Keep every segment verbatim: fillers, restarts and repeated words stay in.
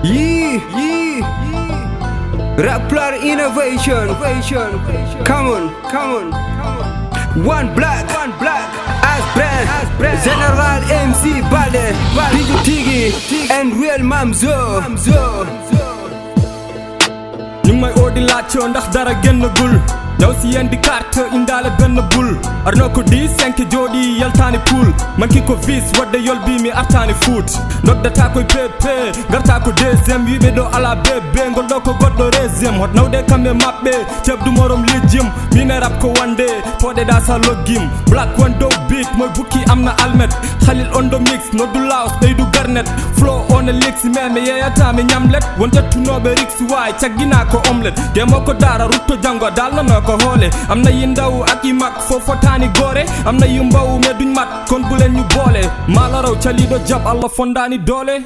Yee, yee, yee. Rap Pulaar innovation. Come on, come on, come on. One black, one black. As brand, as brand. Général M C Balde, Balde. Tigi Tigi, and Real Mamzo. Ñu ngi may oo di laajte ndax dara génnagul. Ñaw si yéen di carte indaale benn bul. Arno ko di cinq jooɗi yaltaani pool. Man ki ko vis wadde yol bi mi artaani foot. Noddata koy P P, ngarta ko deuxième. Wiɓe ɗo ala bébé, ngol ɗo ko goɗɗo deuxième. Hot nawde kamɓe maɓɓe, ceeb du morom lijjim. Mine rap ko wande, pooɗe ɗa sa loggim. Black one dow beat, mooy bukki am na almet. Khalil on the mix, noddu Laos, ɓeydu garnet. Flow on a licks, mais mi yeeyata mi ñamlet. Won ƴettunooɓe riks waay, caggina ko omlet. Demo ko dara, rutto janngo, dalnano ko hoole. Am na yi ndaw ak yi mag, foo fotaani goore. Am na yu mbaw, mais duñ mat, kon bu leen ñu boole. Maa la raw, caliiɗo jab, Allah fondaani doole.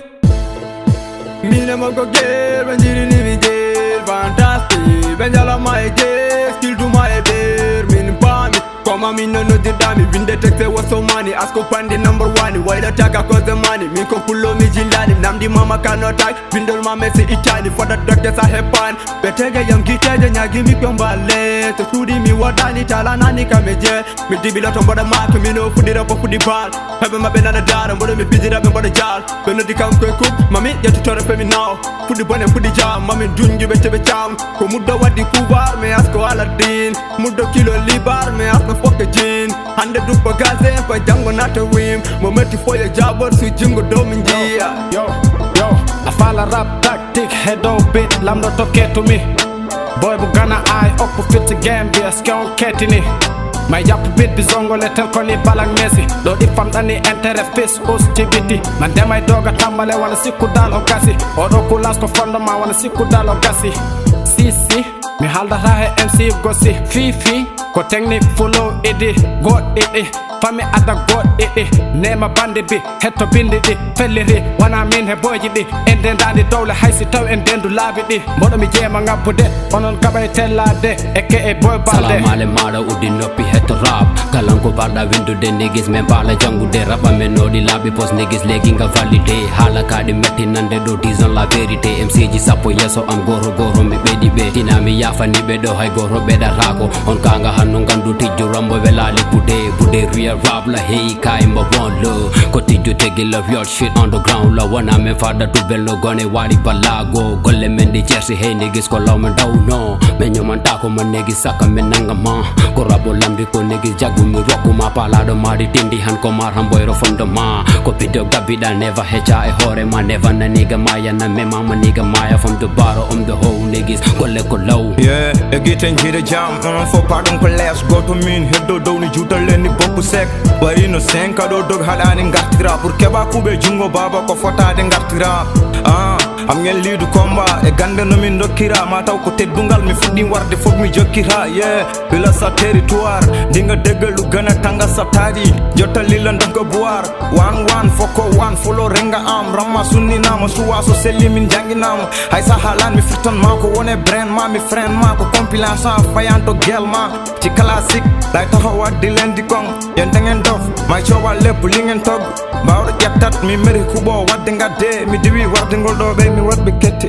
Mine mo ko gel, ɓe njirini mi gel, fantastique. Ɓe njalama e gel, skill to my bear, min paami. Koma min no noddirɗa mi, winde texte wo somani. Asko pandi number one, waylata ka ko zamani. Min ko pullo mi jillani, namdi mama kano tak. Bindol ma mesi ittani, fota docteur sa heppani. Ɓe tege yam giteje, ñaagi mi ko mballe. To suuɗi mi woɗani, talanani kam e je. Mi dibiloto mboɗo maaka, min o fuɗɗira ko fuɗɗi bal. Heɓe maɓɓe nana dara, mboɗo mi fijira ɓe mboɗo jal. Ɓe noddi kam koye kub, mami ƴettu toro femi naw. Fuɗɗi bone, fuɗɗi jam, mami dunjuɓe teɓe cam. Ko muddo waddi pouvoir, mais asko Aladdin. Muddo kilo libar, mais asno fokke jin. Hande duppo gaze, pa jango nata wim. Mo metti foye jabor, su jungo domi njiya. Yo, yo, a fala rap tactique, head on beat, lamɗo tokke to me. Boy bu gana ay okku fitti game bi, est-ce que on ketini? May jàpp bit bi zongole tel ko ni balak Messi. Ɗo ɗi famɗani intérêt fis us ci biti. Man demay doga tambale wala sikku dal o gasi. O ɗo kulas ko fondement wala sikku dal o gasi. Si, si, mi haldata he M C gosi. Fi, fi, ko technique flow idi, goɗɗiɗi. Fami ada goɗɗiɗi. Nema bande bi, hetto bindi ɗi. Felliri, wana min he boyji ɗi. En dendani dowle hay si taw en dendu laabi ɗi. Mboɗo mi jeema ngabbude, onon kaɓay tellade. Eke e boy balde. Salam ale maɗa uddi noppi hetto rap. Kalan ko barɗa windude niggas, men paala janngude rap amen noɗi laaɓi pos niggas, leegi nga valide. Haala kaɗi metti nande ɗo, disons la vérité. M C ji sappo yeeso am, goto goto mi ɓeydi ɓe. Tina mi yaafani ɓe ɗo, hay goto ɓeɗatako. On kanga hanno gandu tijju rambo welali bude. Bude real rap la hey kay mbo won lo. Ko tijju tegi la real shit on the ground la. Wana men fada tubel no gone wari balago. Golle men ɗi cersi hey niggas ko law men dawno. Men ñomanta ko man niggas saka men nanga ma. Ko rabo lamdi ko niggas jagu mi rokku ma palaɗo mari tindi han ko mar hamboyro fondo ma. Ko piddo gabbiɗa neva heca e hoore ma neva naniga ma yana me mama niga maya from the baro om the whole niggas golle ko law. Yeah, e gite jiiɗe jam, onon fof paɗon ko les. Goto min heddo dow ni juutal len ni boppu sek. Wari no cinq ɗo dog haɗani ngartira. Pour keɓa kuuɓe junngo baba ko fotade ngartira. Ah, am ngen liidu combat e gande no min dokkira. Ma taw ko teddungal mi fuɗɗi warde fof mi jokkira. Yeah, bila sa territoire, dinga deggalu gana tanga sa taari. Jotta lila ndonka buwar. Wan wan foko wan folo renga am. Ramma sunninama suwa so selli min janginama. Hay sa haalan mi fittan ma ko wone brand ma mi friend ma ko compilation fayanto gel ma. Ci classique lay taxaw waddi leen di kong. Yéen da ngeen dof may coowal lépp li ngeen togg. Mbawɗo ƴettat mi meri huɓo wadde ngadde mi diwi warde ngol ɗo ɓey mi waɗɓe kette.